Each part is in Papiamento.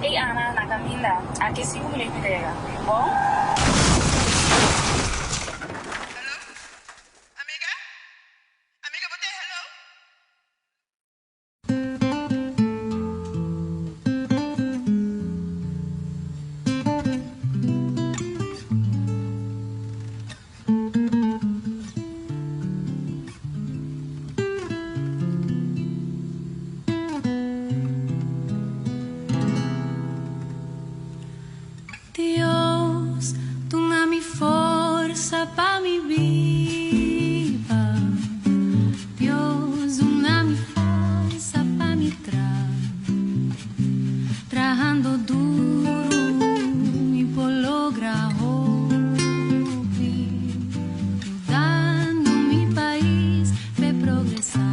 Ey Ana, na caminda. Aki sinku minuut mi ta yega. Bon? Hello? Amiga? Amiga bo ta ey hello? Dios, duna mi forsa pa mi biba. Dios, duna mi forsa pa mi tra. Trahando duro mi por logra hopi. Yudando mi pais p'e progresa.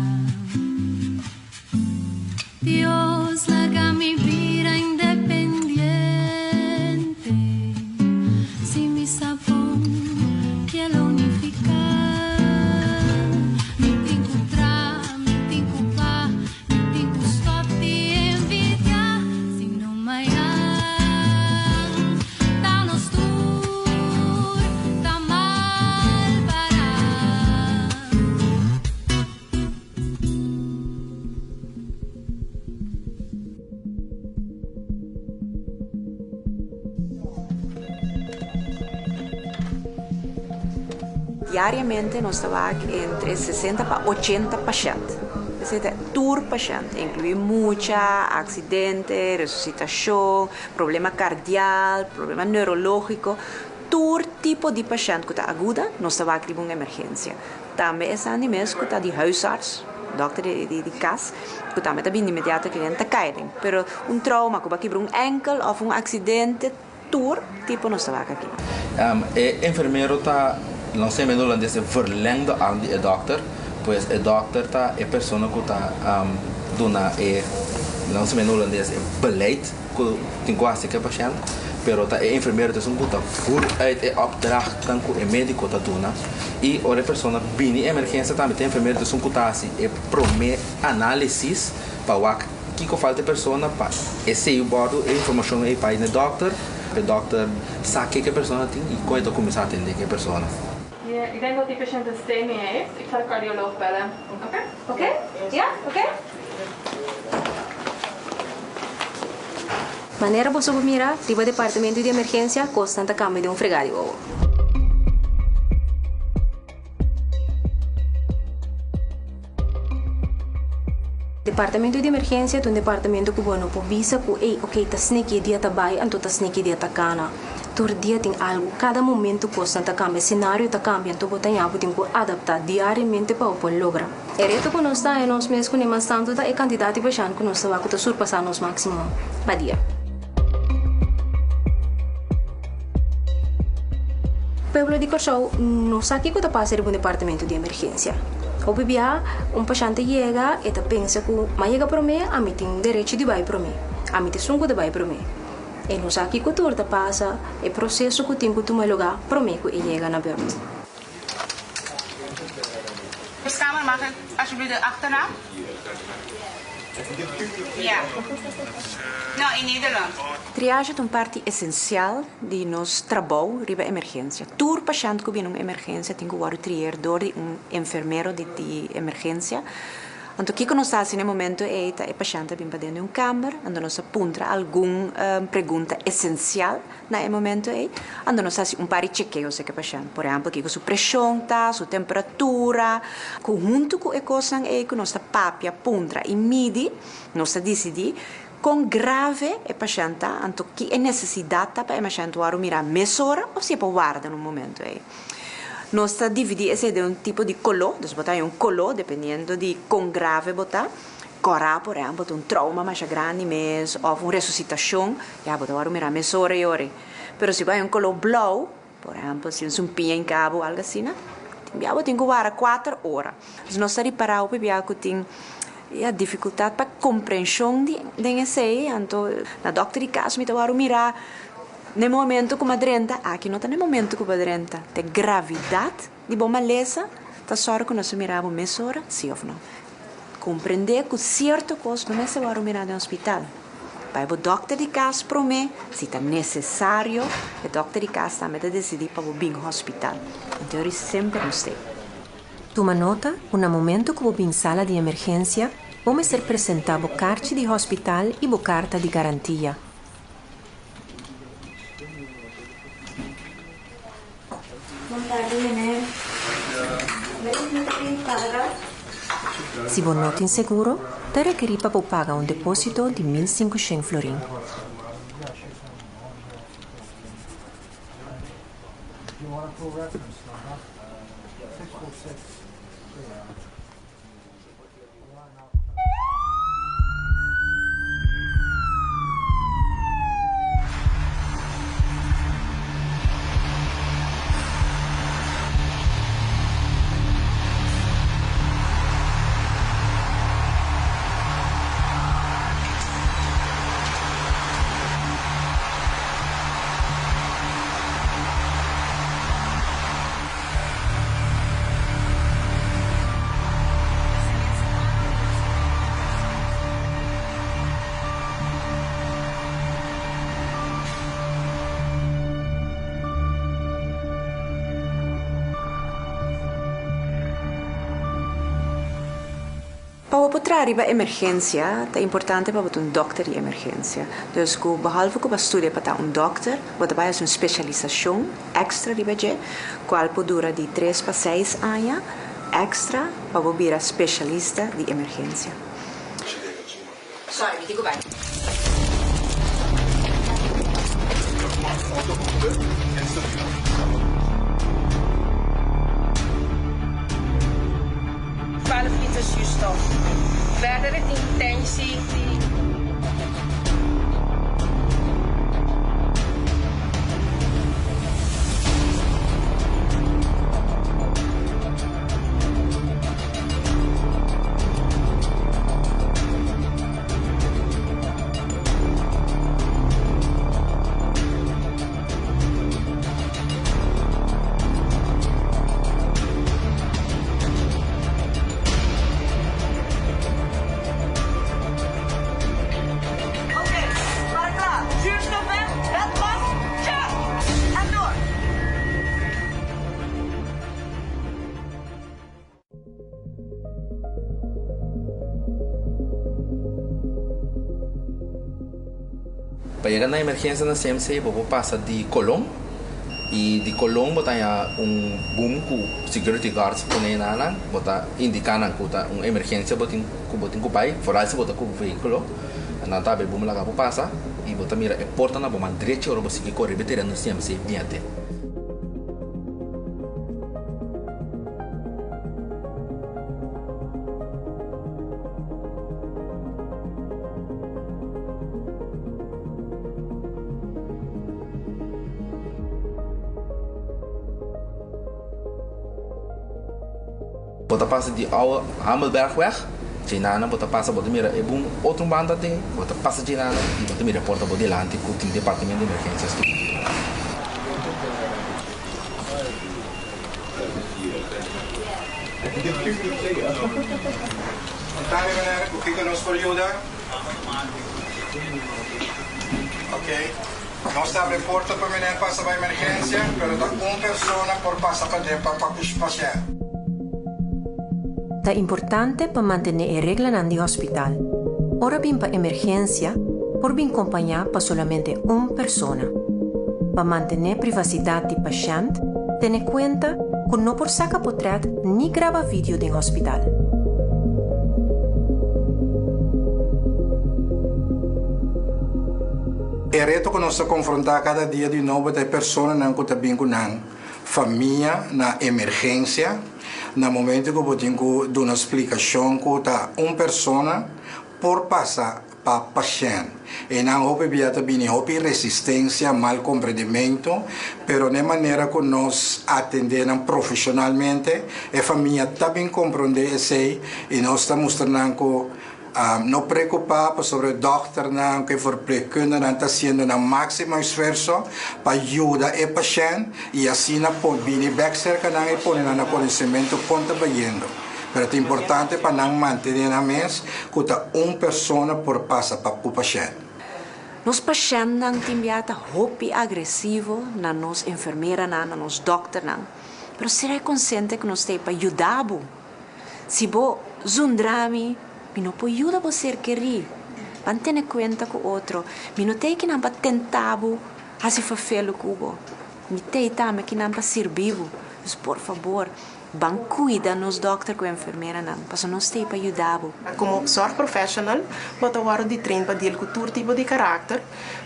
Dios laga mi bira independiente Si mi sa bon ke lo nifica Mi tin cu tra, mi tin cu pa Mi tin cu stop di envidia Si no mayan ta nos tur ta mal para. Diariamente nos ta wak entre sesenta pa ochenta pashènt. Esei ta tur pashènt, inkluí mucha, aksidente, resusitashon, problema kardial, problema neurológiko. Tur tipo di pashènt ku ta aguda nos ta wak riba un emergensia. Tambe esnan di mes ku ta di huisarts, dòkter di kas, ku tambe ta bini inmediato kinden ta kai den. Pero un trauma ku bo a kibra un enkel òf un aksidente, tur tipo nos ta wak aki. E enfermero ta, lanzamiento hulandes e verlengde arm di e dòkter, pues e dòkter ta e persona ku ta duna e, lanzamiento hulandes e beleid ku tin ku hasi ku e pashènt, pero ta e enfermero ta esun ku ta voer uit e opdrachtnan ku e médiko ta duna i ora e persona bini emergensia tambe ta e enfermero ta esun ku ta hasi e promé análisis pa wak kiko falta e persona pa esei wòrdu e informashon ei bai na e dòkter pa e dòkter sa ke ke e persona tin i kon e ta kuminsá atendé ku e persona. Ja, ik denk dat die patiënt een STEMI heeft. Ik ga de cardioloog bellen. Oké? Oké? Ja? Oké? Manera boso por mira, riba departamento di emergensia kosnan ta kambia den un fregá di wowo. Departamento di emergensia ta un departamento ku bo no por bisa ku ey ok ta sneki e dia ta bai anto ta sneki e dia ta kana. Tur dia tin algu, kada momento kosnan ta kambia, senario ta kambia anto bo ta ña bo tin ku adaptá diariamente pa bo por logra. E reto ku nos ta haña nos mes kuné mas tantu ta e kantidat di pashènt ku nos ta wak ku ta surpasá nos máksimo pa dia. Pueblo di Kòrsou no sa kiko ta pasa riba un departamento di emergensia. Hopi bia un pashènt ta yega e ta pensa ku m'a yega promé, ami tin derecho di bai promé, ami ta esun ku ta bai promé. E no sa kiko tur ta pasa, e proseso ku tin ku tuma lugá promé ku e yega na bèrt. Huiskamer, mag ik alsjeblieft de achternaam? Ja. No, in Nederland. Triage ta un parti esensial di nos trabou riba emergensia. Tur pashènt ku bini un emergensia tin ku wòrdu trier dor di un enfermero di di emergensia. Anto kiko nos ta hasi na e momento ei ta e pashènt ta bin paden di un kamber, anto nos ta puntra algun pregunta esensial. Na e momento ei, anto nos hasi un par di chekeo sek e pashènt. Por ehèmpel, kiko su preshon ta, su temperatura. Ku huntu ku e kosnan ei ku nos ta papia, puntra i midi, nos ta disidí kon grave e pashènt ta, anto ki e nesesidat ta pa e mashènt wòrdu mirá mesora òf si e por warda na un momento ei. Nos ta dividí esei den un tipo di koló, dus bo ta haña un koló dependiendo di kon grave bo ta. Kòrá, por ehèmpel, ta un trouma masha grandi mes òf un resusitashon, ya bo ta wòrdu mirá mesora i ora. Pero si bo haña un koló blou, por ehèmpel, si un sumpiña in kabo o algu asina, tin bia bo tin ku wara kuater ora. Dus nos ta ripará hopi bia ku tin, ya, difikultat pa komprenshon di den esei. Anto na dòkter di kas mi ta wòrdu mirá na e momento ku mi a drenta. Aki no ta na e momento ku bo a drenta. Ta e gravidat di bo malesa ta sòru ku nos ta mira bo mesora, si òf no. Komprendé ku sierto kos no mester wòrdu mirá den hospital. Bai bo dòkter di kas promé, si ta nesesario, e dòkter di kas tambe ta desidí pa bo bin hospital. Anto yori semper nos t'ei. Tuma nota ku na momento ku bo bin sala di emergensia, bo mester presentá bo karchi di hospital i bo karta di garantia. Bon tardi meneer. Mi ta bin paga. Si bo no tin seguro, ta rekerí pa bo paga un depósito di 1500 florin. Pa bo por traha riba emergensia ta importante pa bo ta un dòkter di emergensia. Dus ku behalve ku bo a studia pa ta un dòkter, bo ta bai hasi un spesialisashon èkstra riba dje, kual por dura di tres pa seis aña èkstra pa bo bira spesialista di emergensia. Sorry, mi tin ku bai. 12 liter zuurstof. Verder e tin tensie di. Oké, para kla. Zuurstof weg, bed vast, tja! En door! Pa yega na emergensia na CMC bo por pasa di Colon y di Colon bo ta haña un boom cu security guards pone na nan, bo ta indica nan cu ta un emergensia bo tin cu bo tin cu bay, foral si bo ta cu vehiculo, nan ta habri boom laga bo pasa y bo ta mira e porta na bo man drechi ora bo sigui core riba e tereno CMC biente. Bo ta pasa di oude Hamelbergweg, djenana bo ta pasa bo ta mira e bun otro banda te, bo ta pasa djenana y bo ta mira e porta bo dilanti cu tin departamento di emergencia skirbi. Tarde meneer, ku kiko nos por yuda? Ok, nos ta abri porta pa meneer pasa pa emergensia, pero ta un persona por pasa paden pa pa ku su pashènt. Ta importante pa mantené e reglanan di hospital. Ora bin pa emergensia, por bin kompañá pa solamente un persona. Pa mantené privasidat di pashènt, tene kuenta ku no por saka potrèt ni graba video den hospital. E reto ku nos ta konfrontá kada dia di nobo ta e personanan ku ta bin ku nan famia na emergensia. Na momento ku bo tin ku duna splikashon ku ta un persona por pasa pa pashènt. Einan hopi bia ta bini hopi resistensia, mal komprendimentu, pero n'e manera ku nos atendé nan profeshonalmente, e famia ta bin komprondé esei i nos ta mustra nan ku no preokupá pasobra e dòkternan ku e verpleegkundenan ta hasiendo nan máksimo esfuerso pa yuda e pashènt i asina por bini bèk serka nan i pone nan na konosementu kon ta bayendo. Pero ta importante pa nan mantené nan mes ku ta un persona por pasa pa ku pashènt. Nos pashèntnan tin bia ta hopi agresivo na nos enfermeranan, na nos dòkternan. Pero sera e konsiente ku nos ta ei pa yuda bo. Si bo zundra mi, mi no por yuda bo ser kerí. Ban tene kuenta ku otro. Mi no ta ei kinan pa tenta bo hasi fafelu ku bo. Mi ta ei tambe kinan pa sirbi bo. Dus por fabor, ban kuida nos dòkter ku enfermeranan, pasobra nos ta ei pa yuda bo. Komo zorgprofessional, bo ta wòrdu di train pa deal ku tur tipo di karakter.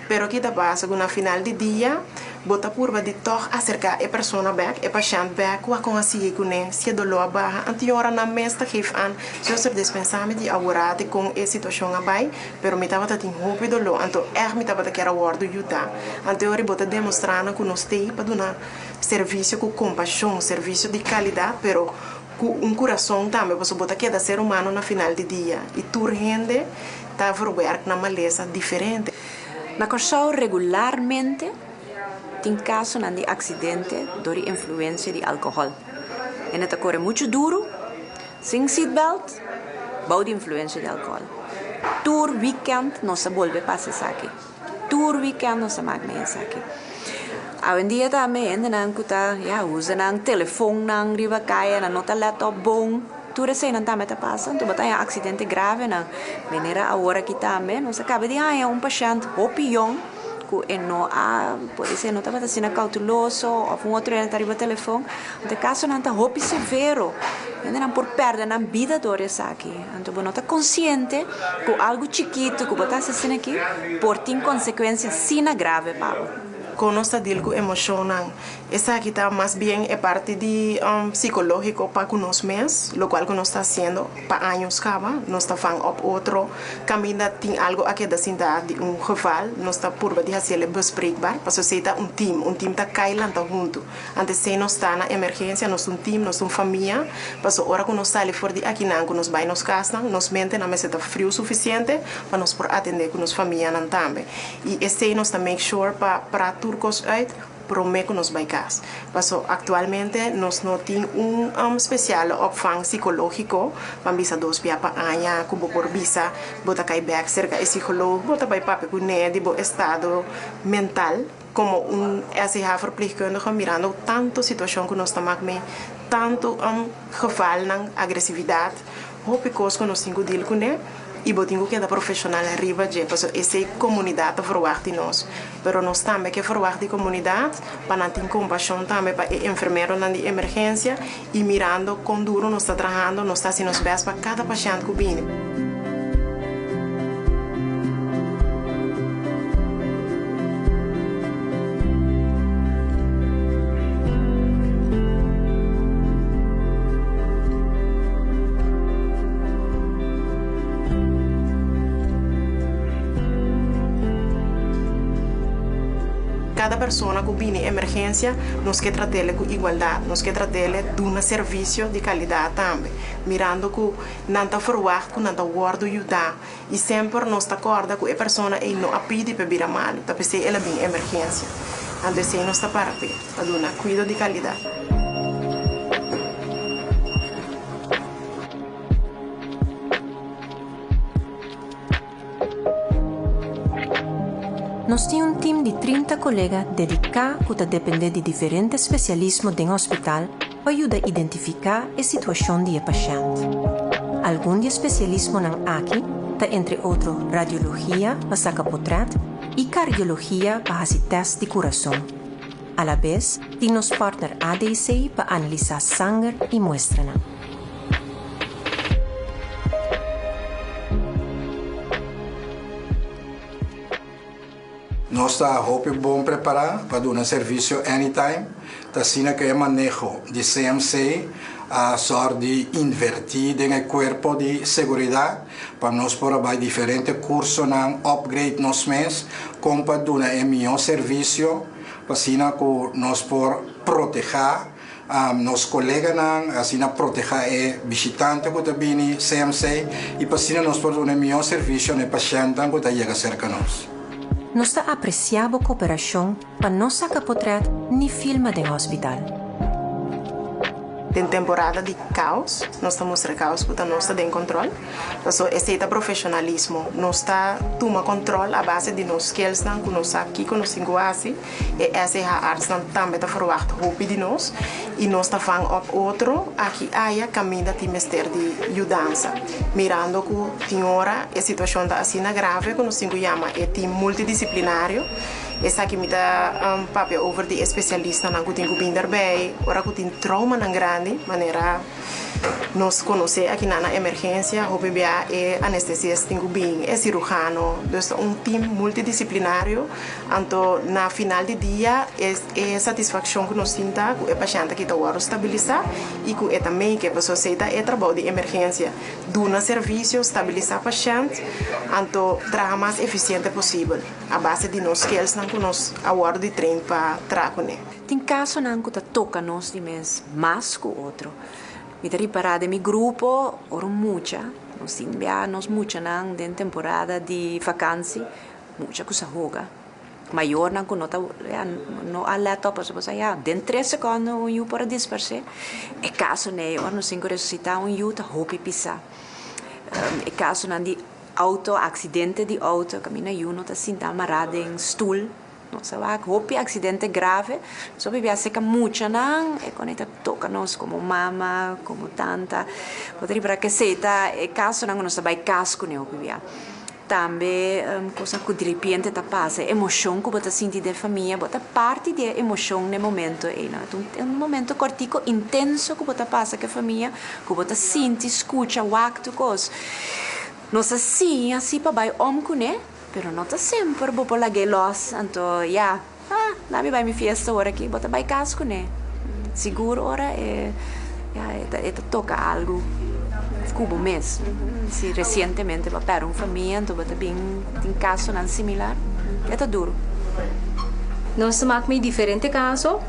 Pero ki ta pasa ku na final di dia bo ta purba di tòg aserká e persona bèk, e pashènt bèk ku a kon a sigui kuné, si e doló a baha, anto ora nan mes ta geef an, Zuster despensá mi di aworá di kon e situashon a bai, pero mi tabata tin hopi doló, anto ègt mi tabata kier a wòrdu yudá. Anto ora bo ta demostrá nan ku nos t'ei pa duna servisio ku kompashon, servisio di kalidat, pero ku un kurason tambe, pasobra bo ta keda ser humano na final di dia i tur hende ta verwerk nan malesa diferente. Na Kòrsou regularmente tin kasonan di aksidente dor di influensia di alkohòl. Hende ta kore muchu duru, sin seatbelt, bou di influensia di alkohòl. Tur wikènt nos ta bolbe pasa esaki. Tur wikènt nos ta mak mee esaki. Awendia tambe hendenan ku ta, ya, usa nan telefonnan riba kaya, nan no ta lèt òp bon. Tur eseinan tambe ta pasa, anto bo ta haña aksidente gravenan. Manera awor aki tambe nos a kaba di haña un pashènt hopi yòn ku e no a, puede ser no tabata asina kouteloso òf un otro hende ta riba telefon. Anto e kasonan ta hopi severo. Hendenan por pèrdè nan bida dor esaki. Anto bo no ta konsiente ku algu chikitu ku bo ta hasi asina aki por tin konsekuensia asina grave pa bo. Kon nos ta deal ku emoshonnan? Esaki ta mas bien e parti di psicológico pa cu nos mes, locual cu nos ta haciendo pa años caba. Nos ta van op otro caminda tin algo a keda sinta di un geval, nos ta purba di haciele bespreekbaar, pasobra esey ta un team, un team ta cay lanta hunto. Antes esey nos ta na emergencia, nos ta un team, nos ta un famia, pasobra ora cu nos sali for di akinan cu nos bay nos casnan, nos mentenan mester ta friu suficiente pa nos por atende cu nos famianan tambe. Y esey nos ta make sure pa praat tur cos uit. Promé ku nos bai kas. Paso aktualmente nos no tin un spesiale opvang sikológiko pa bisa dos bia pa aña ku bo por bisa bo ta kai bèk serka e sikoloog, bo ta bai papia kuné di bo estado mental komo un SEH verpleegkundige mirando tantu situashon ku nos ta mak mee, tantu gevalnan agresividat. Hopi kos ku nos tin ku dil kuné i bo tin ku keda profeshonal riba dje pasobra esei komunidat ta verwagt di nos. Pero nos tambe ke verwagt di komunidat pa nan tin kompashon tambe pa e enfermeronan di emergensia i mirando kon duru nos ta trahando nos ta hasi nos bèst pa kada pashènt ku bini. Kada persona ku bini emergensia nos ke trat'ele ku igualdat, nos ke trat'ele duna servisio di kalidat tambe, mirando ku nan ta ferwagt ku nan ta wòrdu yudá i semper nos ta kòrda ku e persona ei no a pidi pa e bira malu, ta p'esei el a bin emergensia. Anto esei nos ta para p'e, pa duna kuido di kalidat. Nos tin un tim di 30 kolega dediká ku ta dependé di diferente spesialismo den hospital pa yuda identifiká e situashon di e pashènt. Algun di e spesialismonan aki ta entre otro radiologia pa saka potrèt i kardiologia pa hasi tèst di kurason. Alabes tin nos partner ADC pa analisá sanger i muestranan. Nos ta hopi bon prepará pa duna servisio anytime. Ta asina ku e maneho di CMC a sòr di invertí den e kuerpo di seguridat pa nos por a bai diferente kursonan, upgrade nos mes kon pa duna e mihó servisio pa asina ku nos por protehá nos koleganan, asina protehá e bishitante ku ta bini CMC i pa asina nos por duna e mihó servisio na e pashèntnan ku ta yega serka nos. Nos ta apresiá bo koperashon pa no saka potrèt ni filma den hospital. Den temporada di kaos, nos ta mustra kaos ku ta nos ta den kontrol. Paso esei ta profeshonalismo. Nos ta tuma kontrol a base di nos skillsnan ku nos sa kiko nos tin ku hasi. E SEH artsnan tambe ta ferwagt hopi di nos i nos ta vang op otro aki aya kaminda tin mester di yudansa. Mirando ku tin ora e situashon ta asina grave ku nos tin ku yama e tim multidisiplinario. Esaki mi ta papia over di e spesialistanan ku tin ku bin derbei ora ku tin troumanan grandi manera nos konosé akinan na emergensia hopi bia e anestesies tin ku bin, e sirujano. Dus ta un tim multidisiplinario. Anto na final di dia e e satisfakshon ku nos tin ta ku e pashènt aki ta wòrdu stabilisá i ku e ta make pasobra esei ta e trabou di emergensia, duna servisio, stabilisá pashènt, anto traha mas efisiente posibel. A base di nos skillsnan ku nos a wòrdu di train pa traha kuné. Tin kasonan ku ta toka nos di mes mas ku otro. Mi ta ripará den mi grupo ora un mucha, nos tin bia nos muchanan den temporada di vakansi, mucha ku sa hoga. Mayornan ku no ta ya no a lèt òp pasobra bo sa ya den tres sekònde un yu por a dispers'é. E kasonan ei ora nos tin ku resusitá un yu ta hopi pisá. E kasonan di Auto, accidente di auto, caminda yu no ta sinta amará den stoel, no sa wak hopi accidente grave, so hopi bia seca muchanan e con e ta toca nos como mama, como tanta, bo ta ripara cu esey ta e casonan cu nos ta bay cas cune hopi bia. Tambe cosnan cu diripiente ta pasa, e emocion cu bo ta sinti den famia, bo ta parti di e emocion na e momento ey, no, ta un momento cortico intenso cu bo ta pasa cu e famia, cu bo ta sinti, scucha, wak tur cos. Nos a siña si pa bai om kuné, pero no ta semper bo por lag'é lòs, anto ya, ah, na mi bai mi fiesta ora aki, bo ta bai kas kuné. Sigur ora e, ya, e ta, e ta toka algu ku bo mes. Si resientemente bo a pèrdè un famia, anto bo ta bin tin kasonan similar, e ta duru. Nos ta mak mi diferente kaso.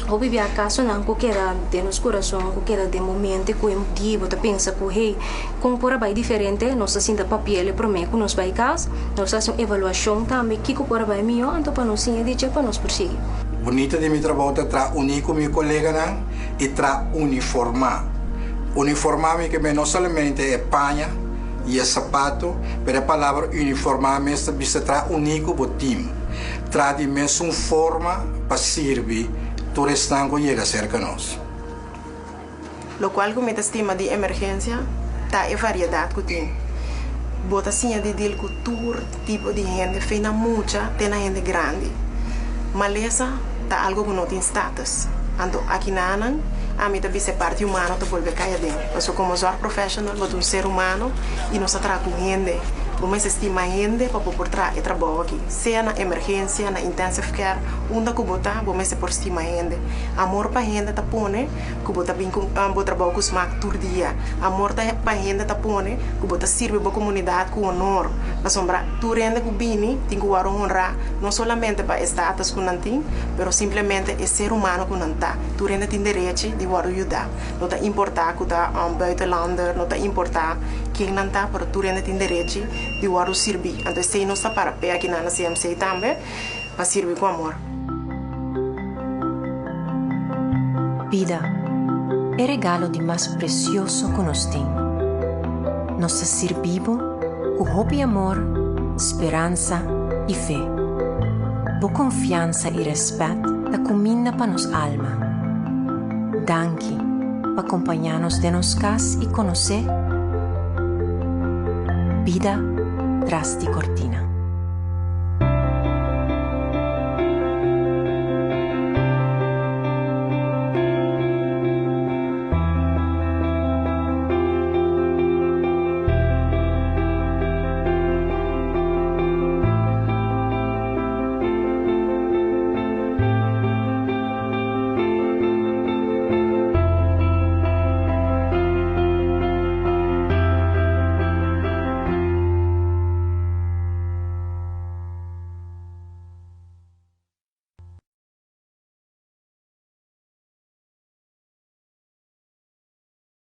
Hopi bia kasonan ku keda den nos kurason, ku keda den bo mente, ku e di bo ta pensa ku hey, kon por a bai diferente? Nos ta sinta papia el e promé ku nos bai kas, nos ta hasi un evaluashon tambe kiko por a bai mihó, anto pa nos siña di dje pa nos por sigui. Bunita di mi trabou ta traha uní ku mi koleganan i traha uniformá. Uniformá mi ke men no solamente e paña i e sapato, pero e palabra uniformá mes ta bisa traha uní ku bo tim. Traha di mesun forma pa sirbi tur esnan ku yega serka nos. Lokual ku mi ta stima di emergensia ta e variedat ku tin. Bo ta siña di dil ku tur tipo di hende, fe na mucha te na hende grandi. Malesa ta algu ku no tin status. Anto akinanan ami ta bisa e parti humano ta bolbe kai aden. Pasobra komo zorgprofessional bo ta un ser humano i nos ta traha ku hende. Bo mester stima hende pa bo por traha e trabou aki. Sea na emergensia, na intensive care, unda ku bo ta, bo mester por stima hende. Amor pa hende ta pone ku bo ta bin ku bo trabou ku smak tur dia. Amor ta pa hende ta pone ku bo ta sirbi bo komunidat ku honor. Pasobra tur hende ku bini tin ku wòrdu honrá, no solamente pa e status ku nan tin, pero simplemente e ser humano ku nan ta. Tur hende tin derechi di wòrdu yudá. No ta importá ku ta un buitenlander, no ta importá ken nan ta, pero tur hende tin derechi di wòrdu sirbí. Anto esei nos ta para p'e akinan na CMC tambe, pa sirbi ku amor. Bida, e regalo di mas presioso ku nos tin. Nos ta sirbi bo ku hopi amor, speransa i fe. Bo konfiansa i rèspèt ta kuminda pa nos alma. Danki pa kompañá nos den nos kas i konosé bida tras di kortina.